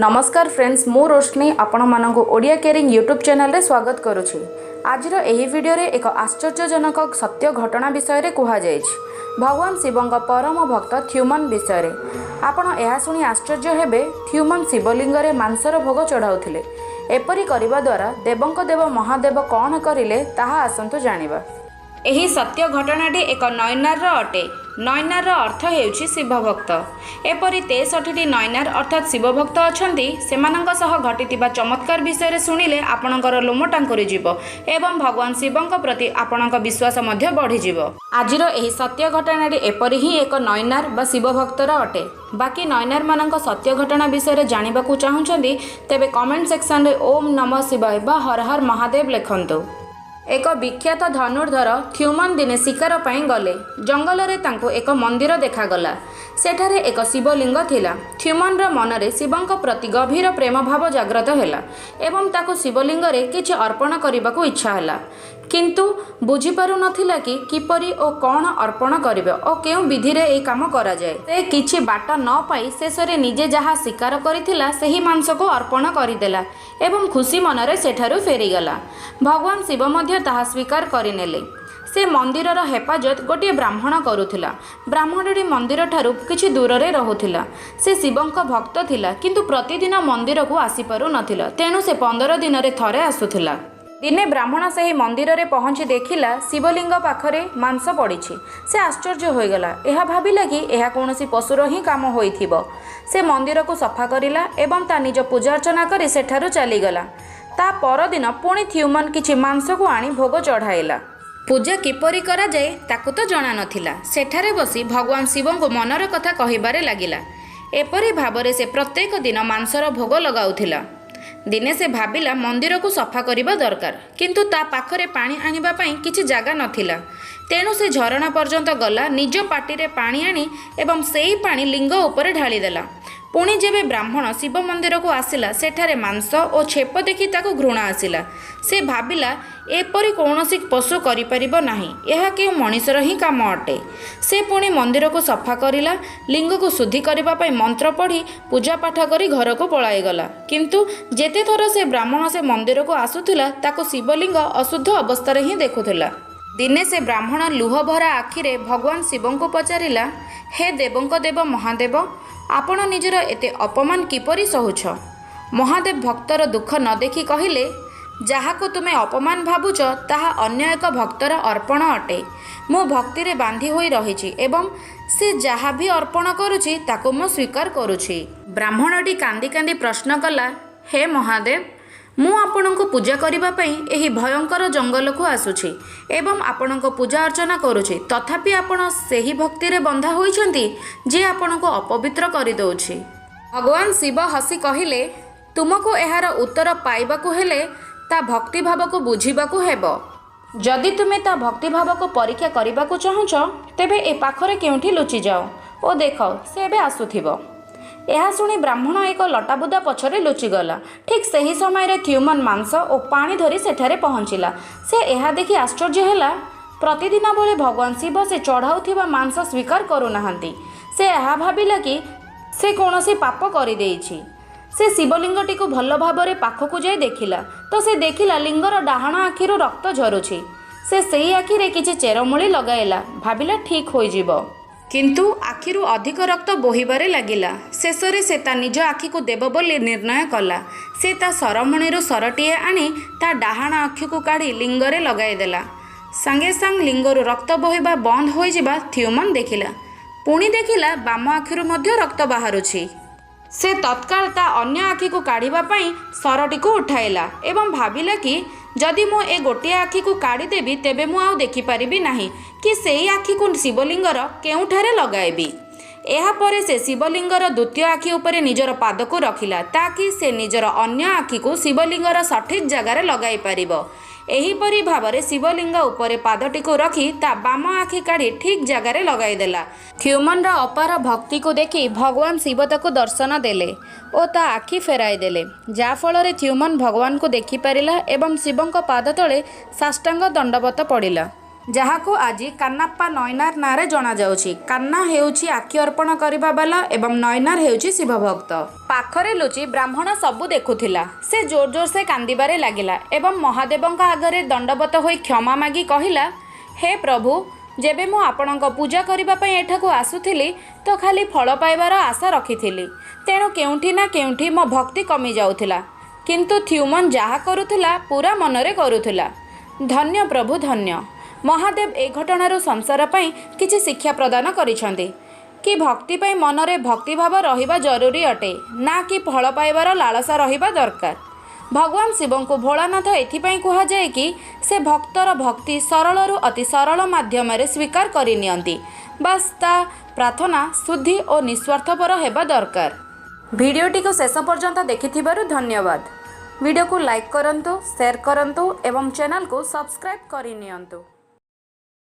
ନମସ୍କାର ଫ୍ରେଣ୍ଡସ୍, ମୁଁ ରୋଶନୀ ଆପଣମାନଙ୍କୁ ଓଡ଼ିଆ କେରିଂ ୟୁଟ୍ୟୁବ୍ ଚ୍ୟାନେଲରେ ସ୍ୱାଗତ କରୁଛି। ଆଜିର ଏହି ଭିଡ଼ିଓରେ ଏକ ଆଶ୍ଚର୍ଯ୍ୟଜନକ ସତ୍ୟ ଘଟଣା ବିଷୟରେ କୁହାଯାଇଛି, ଭଗବାନ ଶିବଙ୍କ ପରମ ଭକ୍ତ ଥ୍ୟୁମନ୍ ବିଷୟରେ। ଆପଣ ଏହା ଶୁଣି ଆଶ୍ଚର୍ଯ୍ୟ ହେବେ। ଥ୍ୟୁମନ୍ ଶିବଲିଙ୍ଗରେ ମାଂସର ଭୋଗ ଚଢ଼ାଉଥିଲେ। ଏପରି କରିବା ଦ୍ୱାରା ଦେବଙ୍କ ଦେବ ମହାଦେବ କ'ଣ କରିଲେ, ତାହା ଆସନ୍ତୁ ଜାଣିବା। ଏହି ସତ୍ୟ ଘଟଣାଟି ଏକ ନୟନାରର ଅଟେ। ନୟନାରର ଅର୍ଥ ହେଉଛି ଶିବଭକ୍ତ। ଏପରି 63ଟି ନୟନାର ଅର୍ଥାତ୍ ଶିବଭକ୍ତ ଅଛନ୍ତି। ସେମାନଙ୍କ ସହ ଘଟିଥିବା ଚମତ୍କାର ବିଷୟରେ ଶୁଣିଲେ ଆପଣଙ୍କର ଲୋମ ଟାଙ୍କୁରିଯିବ ଏବଂ ଭଗବାନ ଶିବଙ୍କ ପ୍ରତି ଆପଣଙ୍କ ବିଶ୍ୱାସ ମଧ୍ୟ ବଢ଼ିଯିବ। ଆଜିର ଏହି ସତ୍ୟ ଘଟଣାଟି ଏପରି ହିଁ ଏକ ନୟନାର ବା ଶିବଭକ୍ତର ଅଟେ। ବାକି ନୟନାରମାନଙ୍କ ସତ୍ୟ ଘଟଣା ବିଷୟରେ ଜାଣିବାକୁ ଚାହୁଁଛନ୍ତି, ତେବେ କମେଣ୍ଟ ସେକ୍ସନରେ ଓମ୍ ନମଃ ଶିବାୟ ବା ହର ହର ମହାଦେବ ଲେଖନ୍ତୁ। ଏକ ବିଖ୍ୟାତ ଧନୁର୍ଦ୍ଧର ଥ୍ୟୁମନ୍ ଦିନେ ଶିକାର ପାଇଁ ଗଲେ। ଜଙ୍ଗଲରେ ତାଙ୍କୁ ଏକ ମନ୍ଦିର ଦେଖାଗଲା। ସେଠାରେ ଏକ ଶିବଲିଙ୍ଗ ଥିଲା। ଥ୍ୟୁମନ୍ର ମନରେ ଶିବଙ୍କ ପ୍ରତି ଗଭୀର ପ୍ରେମ ଭାବ ଜାଗ୍ରତ ହେଲା ଏବଂ ତାକୁ ଶିବଲିଙ୍ଗରେ କିଛି ଅର୍ପଣ କରିବାକୁ ଇଚ୍ଛା ହେଲା। କିନ୍ତୁ ବୁଝିପାରୁନଥିଲା କି କିପରି ଓ କ'ଣ ଅର୍ପଣ କରିବ ଓ କେଉଁ ବିଧିରେ ଏହି କାମ କରାଯାଏ। ସେ କିଛି ବାଟ ନ ପାଇ ଶେଷରେ ନିଜେ ଯାହା ଶିକାର କରିଥିଲା, ସେହି ମାଂସକୁ ଅର୍ପଣ କରିଦେଲା ଏବଂ ଖୁସି ମନରେ ସେଠାରୁ ଫେରିଗଲା। ଭଗବାନ ଶିବ ମଧ୍ୟ ତାହା ସ୍ୱୀକାର କରିନେଲେ। ସେ ମନ୍ଦିରର ହେଫାଜତ ଗୋଟିଏ ବ୍ରାହ୍ମଣ କରୁଥିଲା। ବ୍ରାହ୍ମଣଟି ମନ୍ଦିରଠାରୁ କିଛି ଦୂରରେ ରହୁଥିଲା। ସେ ଶିବଙ୍କ ଭକ୍ତ ଥିଲା, କିନ୍ତୁ ପ୍ରତିଦିନ ମନ୍ଦିରକୁ ଆସିପାରୁନଥିଲା। ତେଣୁ ସେ 15 ଦିନରେ ଥରେ ଆସୁଥିଲା। ଦିନେ ବ୍ରାହ୍ମଣ ସେହି ମନ୍ଦିରରେ ପହଞ୍ଚି ଦେଖିଲା, ଶିବଲିଙ୍ଗ ପାଖରେ ମାଂସ ପଡ଼ିଛି। ସେ ଆଶ୍ଚର୍ଯ୍ୟ ହୋଇଗଲା। ଏହା ଭାବିଲା କି ଏହା କୌଣସି ପଶୁର ହିଁ କାମ ହୋଇଥିବ। ସେ ମନ୍ଦିରକୁ ସଫା କରିଲା ଏବଂ ତା ନିଜ ପୂଜାର୍ଚ୍ଚନା କରି ସେଠାରୁ ଚାଲିଗଲା। ତା ପରଦିନ ପୁଣି ଥ୍ୟୁମନ୍ କିଛି ମାଂସକୁ ଆଣି ଭୋଗ ଚଢ଼ାଇଲା। ପୂଜା କିପରି କରାଯାଏ, ତାକୁ ତ ଜଣା ନଥିଲା। ସେଠାରେ ବସି ଭଗବାନ ଶିବଙ୍କୁ ମନର କଥା କହିବାରେ ଲାଗିଲା। ଏପରି ଭାବରେ ସେ ପ୍ରତ୍ୟେକ ଦିନ ମାଂସର ଭୋଗ ଲଗାଉଥିଲା। ଦିନେ ସେ ଭାବିଲା, ମନ୍ଦିରକୁ ସଫା କରିବା ଦରକାର, କିନ୍ତୁ ତା ପାଖରେ ପାଣି ଆଣିବା ପାଇଁ କିଛି ଜାଗା ନଥିଲା। ତେଣୁ ସେ ଝରଣା ପର୍ଯ୍ୟନ୍ତ ଗଲା, ନିଜ ପାଟିରେ ପାଣି ଆଣି ଏବଂ ସେଇ ପାଣି ଲିଙ୍ଗ ଉପରେ ଢାଳିଦେଲା। ପୁଣି ଯେବେ ବ୍ରାହ୍ମଣ ଶିବ ମନ୍ଦିରକୁ ଆସିଲା, ସେଠାରେ ମାଂସ ଓ ଛେପ ଦେଖି ତାକୁ ଘୃଣା ଆସିଲା। ସେ ଭାବିଲା, ଏପରି କୌଣସି ପଶୁ କରିପାରିବ ନାହିଁ, ଏହା କେଉଁ ମଣିଷର ହିଁ କାମ ଅଟେ। ସେ ପୁଣି ମନ୍ଦିରକୁ ସଫା କରିଲା। ଲିଙ୍ଗକୁ ଶୁଦ୍ଧି କରିବା ପାଇଁ ମନ୍ତ୍ର ପଢ଼ି ପୂଜା ପାଠ କରି ଘରକୁ ପଳାଇଗଲା। କିନ୍ତୁ ଯେତେଥର ସେ ବ୍ରାହ୍ମଣ ସେ ମନ୍ଦିରକୁ ଆସୁଥିଲା, ତାକୁ ଶିବଲିଙ୍ଗ ଅଶୁଦ୍ଧ ଅବସ୍ଥାରେ ହିଁ ଦେଖୁଥିଲା। ଦିନେ ସେ ବ୍ରାହ୍ମଣ ଲୁହଭରା ଆଖିରେ ଭଗବାନ ଶିବଙ୍କୁ ପଚାରିଲା, "ହେ ଦେବଙ୍କ ଦେବ ମହାଦେବ, ଆପଣ ନିଜର ଏତେ ଅପମାନ କିପରି ସହୁଛ?" ମହାଦେବ ଭକ୍ତର ଦୁଃଖ ନ ଦେଖି କହିଲେ, "ଯାହାକୁ ତୁମେ ଅପମାନ ଭାବୁଛ, ତାହା ଅନ୍ୟ ଏକ ଭକ୍ତର ଅର୍ପଣ ଅଟେ। ମୁଁ ଭକ୍ତିରେ ବାନ୍ଧି ହୋଇ ରହିଛି ଏବଂ ସେ ଯାହା ବି ଅର୍ପଣ କରୁଛି, ତାକୁ ମୁଁ ସ୍ୱୀକାର କରୁଛି।" ବ୍ରାହ୍ମଣଟି କାନ୍ଦି କାନ୍ଦି ପ୍ରଶ୍ନ କଲା, "ହେ ମହାଦେବ, ମୁଁ ଆପଣଙ୍କୁ ପୂଜା କରିବା ପାଇଁ ଏହି ଭୟଙ୍କର ଜଙ୍ଗଲକୁ ଆସୁଛି ଏବଂ ଆପଣଙ୍କ ପୂଜା ଅର୍ଚ୍ଚନା କରୁଛି। ତଥାପି ଆପଣ ସେହି ଭକ୍ତିରେ ବନ୍ଧା ହୋଇଛନ୍ତି, ଯିଏ ଆପଣଙ୍କୁ ଅପବିତ୍ର କରିଦେଉଛି।" ଭଗବାନ ଶିବ ହସି କହିଲେ, "ତୁମକୁ ଏହାର ଉତ୍ତର ପାଇବାକୁ ହେଲେ ତା ଭକ୍ତିଭାବକୁ ବୁଝିବାକୁ ହେବ। ଯଦି ତୁମେ ତା ଭକ୍ତିଭାବକୁ ପରୀକ୍ଷା କରିବାକୁ ଚାହୁଁଛ, ତେବେ ଏ ପାଖରେ କେଉଁଠି ଲୁଚିଯାଅ ଓ ଦେଖ, ସେ ଏବେ ଆସୁଥିବ।" ଏହା ଶୁଣି ବ୍ରାହ୍ମଣ ଏକ ଲଟାବୁଦା ପଛରେ ଲୁଚିଗଲା। ଠିକ୍ ସେହି ସମୟରେ ଥ୍ୟୁମନ୍ ମାଂସ ଓ ପାଣି ଧରି ସେଠାରେ ପହଞ୍ଚିଲା। ସେ ଏହା ଦେଖି ଆଶ୍ଚର୍ଯ୍ୟ ହେଲା, ପ୍ରତିଦିନ ଭଳି ଭଗବାନ ଶିବ ସେ ଚଢ଼ାଉଥିବା ମାଂସ ସ୍ୱୀକାର କରୁନାହାନ୍ତି। ସେ ଏହା ଭାବିଲା କି ସେ କୌଣସି ପାପ କରିଦେଇଛି। ସେ ଶିବଲିଙ୍ଗଟିକୁ ଭଲ ଭାବରେ ପାଖକୁ ଯାଇ ଦେଖିଲା ତ ସେ ଦେଖିଲା, ଲିଙ୍ଗର ଡାହାଣ ଆଖିରୁ ରକ୍ତ ଝରୁଛି। ସେ ସେଇ ଆଖିରେ କିଛି ଚେରମୂଳି ଲଗାଇଲା। ଭାବିଲା ଠିକ୍ ହୋଇଯିବ। କିନ୍ତୁ ଆଖିରୁ ଅଧିକ ରକ୍ତ ବୋହିବାରେ ଲାଗିଲା। ଶେଷରେ ସେ ତା ନିଜ ଆଖିକୁ ଦେବ ବୋଲି ନିର୍ଣ୍ଣୟ କଲା। ସେ ତା ସରମଣିରୁ ସରଟିଏ ଆଣି ତା ଡାହାଣ ଆଖିକୁ କାଢ଼ି ଲିଙ୍ଗରେ ଲଗାଇଦେଲା। ସାଙ୍ଗେ ସାଙ୍ଗେ ଲିଙ୍ଗରୁ ରକ୍ତ ବୋହିବା ବନ୍ଦ ହୋଇଯିବା ଥ୍ୟୁମନ୍ ଦେଖିଲା। ପୁଣି ଦେଖିଲା, ବାମ ଆଖିରୁ ମଧ୍ୟ ରକ୍ତ ବାହାରୁଛି। ସେ ତତ୍କାଳ ତା ଅନ୍ୟ ଆଖିକୁ କାଢ଼ିବା ପାଇଁ ସରଟିକୁ ଉଠାଇଲା ଏବଂ ଭାବିଲା କି ଯଦି ମୁଁ ଏ ଗୋଟିଏ ଆଖିକୁ କାଢ଼ିଦେବି, ତେବେ ମୁଁ ଆଉ ଦେଖିପାରିବି ନାହିଁ କି ସେଇ ଆଖିକୁ ଶିବଲିଙ୍ଗର କେଉଁଠାରେ ଲଗାଇବି। ଏହାପରେ ସେ ଶିବଲିଙ୍ଗର ଦ୍ୱିତୀୟ ଆଖି ଉପରେ ନିଜର ପାଦକୁ ରଖିଲା, ତାକି ସେ ନିଜର ଅନ୍ୟ ଆଖିକୁ ଶିବଲିଙ୍ଗର ସଠିକ୍ ଜାଗାରେ ଲଗାଇ ପାରିବ। ଏହିପରି ଭାବରେ ଶିବଲିଙ୍ଗ ଉପରେ ପାଦଟିକୁ ରଖି ତା ବାମ ଆଖି କାଢ଼ି ଠିକ୍ ଜାଗାରେ ଲଗାଇଦେଲା। ଥ୍ୟୁମନ୍ର ଅପାର ଭକ୍ତିକୁ ଦେଖି ଭଗବାନ ଶିବ ତାକୁ ଦର୍ଶନ ଦେଲେ ଓ ତା ଆଖି ଫେରାଇ ଦେଲେ, ଯାହାଫଳରେ ଥ୍ୟୁମନ୍ ଭଗବାନଙ୍କୁ ଦେଖିପାରିଲା ଏବଂ ଶିବଙ୍କ ପାଦ ତଳେ ସାଷ୍ଟାଙ୍ଗ ଦଣ୍ଡବତ ପଡ଼ିଲା। ଯାହାକୁ ଆଜି କାନ୍ନାପ୍ପା ନୟନାର ନାଁରେ ଜଣାଯାଉଛି। କାନ୍ନା ହେଉଛି ଆଖି ଅର୍ପଣ କରିବା ବାଲା ଏବଂ ନୟନାର ହେଉଛି ଶିବ ଭକ୍ତ। ପାଖରେ ଲୁଚି ବ୍ରାହ୍ମଣ ସବୁ ଦେଖୁଥିଲା। ସେ ଜୋର ଜୋର ସେ କାନ୍ଦିବାରେ ଲାଗିଲା ଏବଂ ମହାଦେବଙ୍କ ଆଗରେ ଦଣ୍ଡବତ ହୋଇ କ୍ଷମା ମାଗି କହିଲା, ହେ ପ୍ରଭୁ, ଯେବେ ମୁଁ ଆପଣଙ୍କ ପୂଜା କରିବା ପାଇଁ ଏଠାକୁ ଆସୁଥିଲି ତ ଖାଲି ଫଳ ପାଇବାର ଆଶା ରଖିଥିଲି, ତେଣୁ କେଉଁଠି ନା କେଉଁଠି ମୋ ଭକ୍ତି କମିଯାଉଥିଲା। କିନ୍ତୁ ଥ୍ୟୁମନ୍ ଯାହା କରୁଥିଲା ପୁରା ମନରେ କରୁଥିଲା। ଧନ୍ୟ ପ୍ରଭୁ, ଧନ୍ୟ। ମହାଦେବ ଏ ଘଟଣାରୁ ସଂସାର ପାଇଁ କିଛି ଶିକ୍ଷା ପ୍ରଦାନ କରିଛନ୍ତି କି ଭକ୍ତି ପାଇଁ ମନରେ ଭକ୍ତିଭାବ ରହିବା ଜରୁରୀ ଅଟେ, ନା କି ଫଳ ପାଇବାର ଲାଳସା ରହିବା ଦରକାର। ଭଗବାନ ଶିବଙ୍କୁ ଭୋଳାନାଥ ଏଥିପାଇଁ କୁହାଯାଏ କି ସେ ଭକ୍ତର ଭକ୍ତି ସରଳରୁ ଅତି ସରଳ ମାଧ୍ୟମରେ ସ୍ୱୀକାର କରିନିଅନ୍ତି। ବାସ୍, ତା ପ୍ରାର୍ଥନା ଶୁଦ୍ଧି ଓ ନିସ୍ୱାର୍ଥପର ହେବା ଦରକାର। ଭିଡ଼ିଓଟିକୁ ଶେଷ ପର୍ଯ୍ୟନ୍ତ ଦେଖିଥିବାରୁ ଧନ୍ୟବାଦ। ଭିଡ଼ିଓକୁ ଲାଇକ୍ କରନ୍ତୁ, ସେୟାର କରନ୍ତୁ ଏବଂ ଚ୍ୟାନେଲକୁ ସବସ୍କ୍ରାଇବ୍ କରିନିଅନ୍ତୁ।